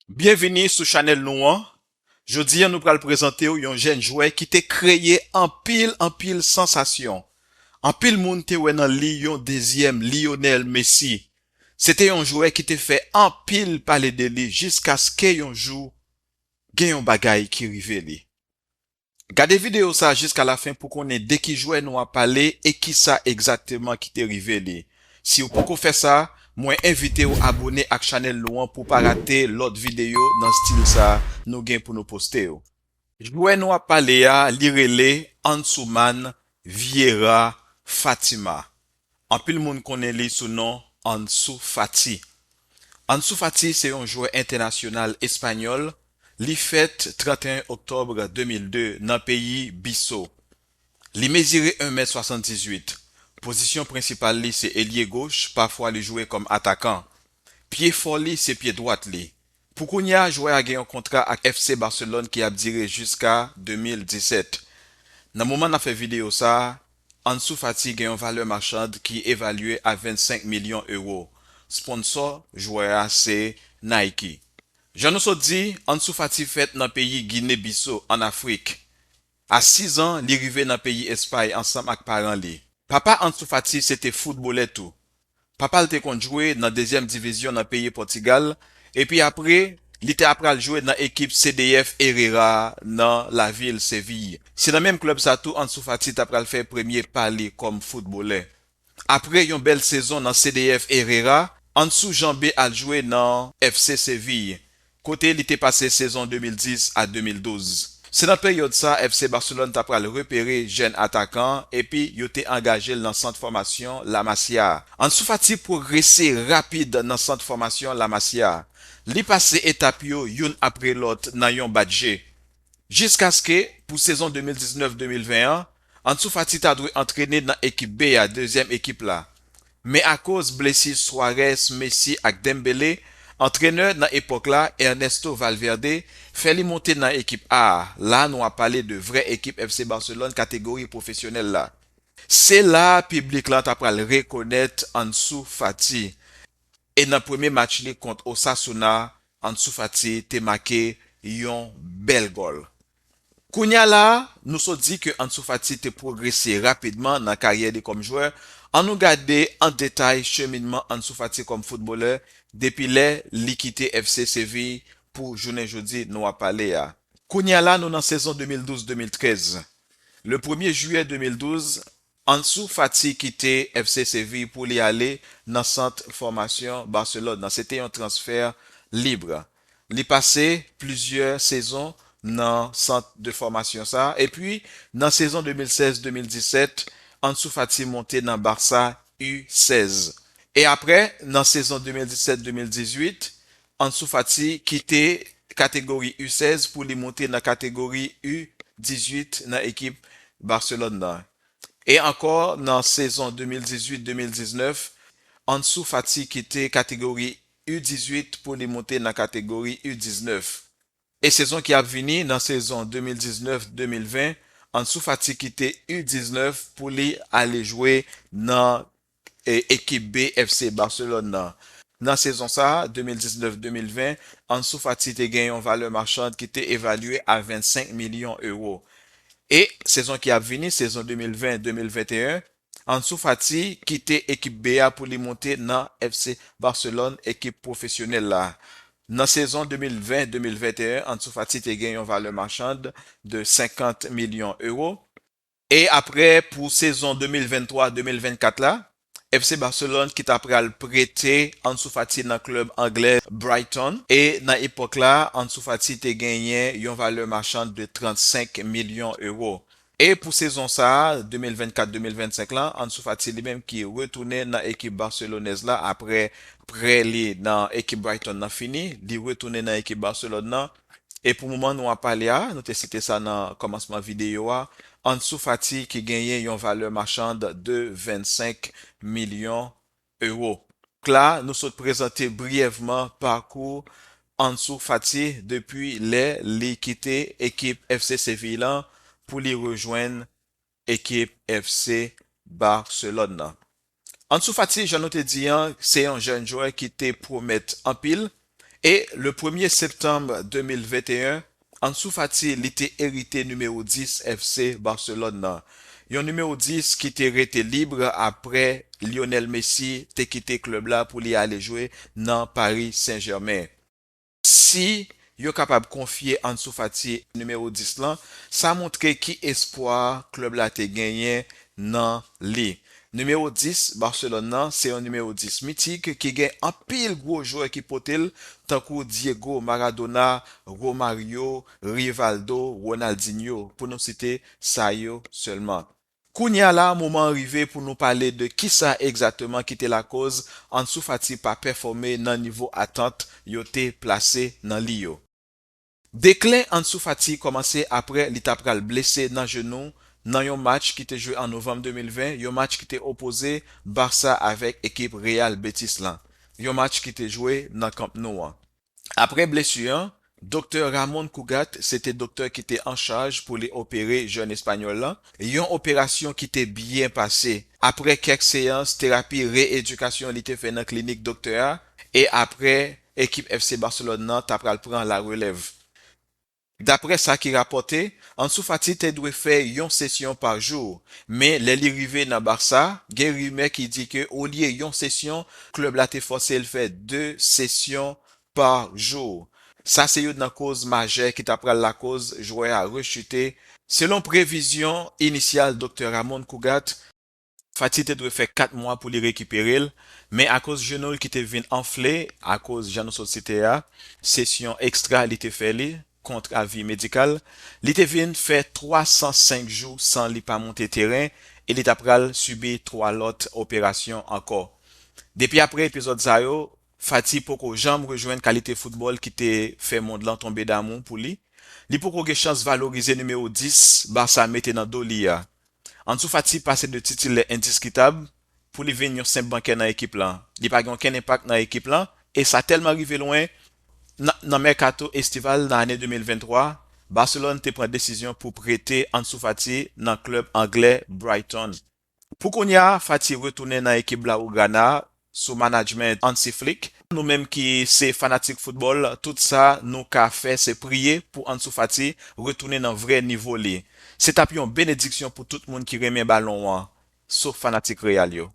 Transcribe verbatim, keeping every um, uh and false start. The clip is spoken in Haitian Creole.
Byenvini sou chanèl nou an. Jodi a, nou pral prezante w yon jèn jwè ki te kreye anpil, anpil sansasyon. Anpil moun te wè nan li yon dezyèm Lionel Messi. Se te yon jwè ki te fè anpil pale de li jiskaske yon jou gen yon bagay ki rive li. Gade videyo sa jiska lafen pou konnen de ki jwè nou ap pale e kisa egzakteman ki te rive li. Si w poko fè sa, mwen envite w abone ak chanèl nou an pou pa rate lòt videyo nan stil sa nou gen pou nou poste yo. Jwè nou ap pale a, li rele Ansoumane Vieira Fatima. Anpil moun konnen li sou non Ansu Fati. Ansu Fati se yon jwè entènasyonal espanyòl. Li fèt trannteyen oktòb de mil de nan peyi Biso. Li mezire en mèt swasanndizuit. Pozisyon prensipal li se elye goch, pafwa li jwe kòm atakan. Pye fò li se pye dwat li. Pou kounye a, jwè a gen yon kontra ak F C Barcelone ki ap dire jiska de mil disèt. Nan moman n ap fè videyo sa a, Ansu Fati gen yon valè machann ki evalye a vennsenk milyon ewo. Sponsò jwè a se Nike. Jan nou sot di, Ansu Fati fèt nan peyi Gine Biso, ann Afrik. A sizan, li rive nan peyi Espay ansanm ak paran li. Papa Ansu Fati se te foutbolè tou. Papa l te konn jwe nan dezyèm divizyon nan peyi Pòtigal, epi apre, li te apral jwe nan ekip C D F Herrera nan lavil Seviy. Se nan menm klèb sa tou Ansu Fati t apral fè premye pa li kòm foutbolè. Apre yon bèl sezon nan C D F Herrera, Ansu janbe al jwe nan F C Seviy, kote li te pase sezon de mil dis a de mil douz. Se nan peryòd sa F C Barcelone t apral repere jèn atakan an epi yo te angaje l nan sant fòmasyon La Masia a. Ansu Fati pwogrese rapid nan sant fòmasyon La Masia a. Li pase etap yo youn apre lòt nan yon bat je. Jiskaske, pou sezon de mil diznèf de mil ven an, Ansu Fati ta dwe antrene nan ekip B a, dezyèm ekip la. Men akoz blesi Suarez, Messi ak Dembélé, antrenè nan epòk la, Ernesto Valverde, fè li monte nan ekip A a. La a nou ap pale de vrè ekip F C Barcelone kategori pwofesyonèl la. Se la a piblik lan ta pral rekonèt Ansu Fati. E nan premye match li kont Osasuna, Ansu Fati te make yon bèl gòl. Kounye a la a, nou sot di ke Ansu Fati te pwogrese rapidman nan karyè li kòm jwè. Ann nou gade an detay cheminman Ansu Fati kòm foutbolè depi lè li kite F C Seviy pou jounen jodi nou ap pale a. Kounye a la, nou nan sezon de mil douz de mil trèz. Le premye jiyè de mil douz, Ansu Fati kite F C Seviy pou li ale nan sant fòmasyon Barcelone nan. Se te yon transfè lib. Li pase plizyè sezon nan sant de fòmasyon sa a. Epi, nan sezon de mil sèz de mil disèt, Ansu Fati monte nan Barça U sèz. E apre, nan sezon de mil disèt de mil dizuit, Ansu Fati kite kategori U sèz pou li monte nan kategori U dizuit nan ekip Barcelone nan. E ankò, nan sezon de mil dizuit de mil diznèf, Ansu Fati kite kategori U dizuit pou li monte nan kategori U diznèf. E sezon ki ap vini, nan sezon de mil diznèf de mil ven, Ansu Fati kite U diznèf pou li ale jwe nan e, ekip B F C Barcelone nan. Nan sezon sa a, de mil diznèf de mil ven, Ansu Fati te gen yon valè machann ki te evalye a vennsenk milyon ewo. E sezon ki ap vini, sezon de mil ven de mil venteyen, Ansu Fati kite ekip B a pou li monte nan F C Barcelone, ekip pwofesyonèl la. Nan sezon de mil ven de mil venteyen, Ansu Fati te gen yon valè machann de senkant milyon ewo. E apre, pou sezon de mil venntwa de mil vennkat la, F C Barcelone ki ta pral prete Ansu Fati nan klèb anglè Brighton. E nan epòk la, Ansu Fati te genyen yon valè machann de trannsenk milyon ewo. E pou sezon sa a, de mil vennkat de mil vennsenk lan, Ansu Fati li menm ki retounen nan ekip baselonèz la apre prè li nan ekip Brighton nan fini, li retounen nan ekip Barcelone nan. E pou moman nou ap pale a, nou te site sa nan kòmansman videyo a, Ansu Fati ki genyen yon valè machann de vennsenk milyon ewo. La, nou sot prezante briyèvman pakou Ansu Fati depi lè li kite ekip F C Seviy lan pou li rejwenn ekip F C Barcelone nan. Ansu Fati, jan nou te di an, se yon jèn jwè ki te pwomèt anpil, E le premye septanm de mil venteyen, Ansu Fati li te erite nimewo dis F C Barcelone nan. Yon nimewo dis ki te rete lib apre Lionel Messi te kite klèb la pou li ale jwe nan Paris Saint-Germain. Si yo kapab konfye Ansu Fati nimewo dis lan, sa montre ki espwa klèb la te genyen nan li. Nimewo dis Barcelone nan se yon nimewo dis mitik ki gen anpil gwo jwè ki pote l, tankou Diego Maradona, Romario, Rivaldo, Ronaldinho, pou nou site sa yo sèlman. Kounye a la, moman an rive pou nou pale de kisa egzakteman ki te lakoz Ansu Fati pa pèfòme nan nivo atant yo te plase nan li yo. Deklè Ansu Fati kòmanse apre li ta pral blese nan jenou nan yon match ki te jwe an novanm de mil ven, yon match ki te opoze Barça avèk ekip Real Betis lan, yon match ki te jwe nan Camp Nou an. Apre blesi an, Doktè Ramon Cugat se te doktè ki te an chaj pou li opere jèn espanyòl lan, yon operasyon ki te byen pase. Apre kèk seyans terapi reyedikasyon li te fè nan klinik doktè a, e apre ekip F C Barcelone nan ta pral pran larelèv. Daprè sa ki rapòte, Ansu Fati te dwe fè yon sesyon pa jou, men lè li rive nan Barça, gen rimè ki di ke olye yon sesyon, klèb la te fòse l fè de sesyon pa jou. Sa se youn nan koz majè ki ta pral lakoz jwè a rechite. Selon previzyon inisyal Doktè Ramon Cugat, Fati te dwe fè kat mwa pou li rekipere l, men akoz jenou l ki te vin anfle, akoz jan nou sot site a, sesyon ekstra li te fè li, kont avi medikal, li te vin fè twa san senk jou san li pa monte teren e li ta pral sibi twa lòt operasyon ankò. Depi apre epizòd sa yo, Fati poko janm rejwenn kalite foutbòl ki te fè mond lan tonbe damou pou li. Li poko gen chans valorize nimewo dis Barça mete nan do li a. Ansu Fati pase de titilè endiskitab pou li vin yon senp bankè nan ekip lan. Li pa gen okenn enpak nan ekip lan, e sa tèlman rive lwen, nan, nan mèkato estival nan ane de mil venntwa, Barcelone te pran desizyon pou prete Ansu Fati nan klèb anglè Brighton. Pou kounye a, Fati retounen nan ekip Blaugrana sou management Hansi Flick. Nou menm ki se fanatik foutbòl, tout sa nou ka fè se priye pou Ansu Fati retounen nan vrè nivo li. Se t ap yon benediksyon pou tout moun ki renmen balon an, sof fanatik Real yo.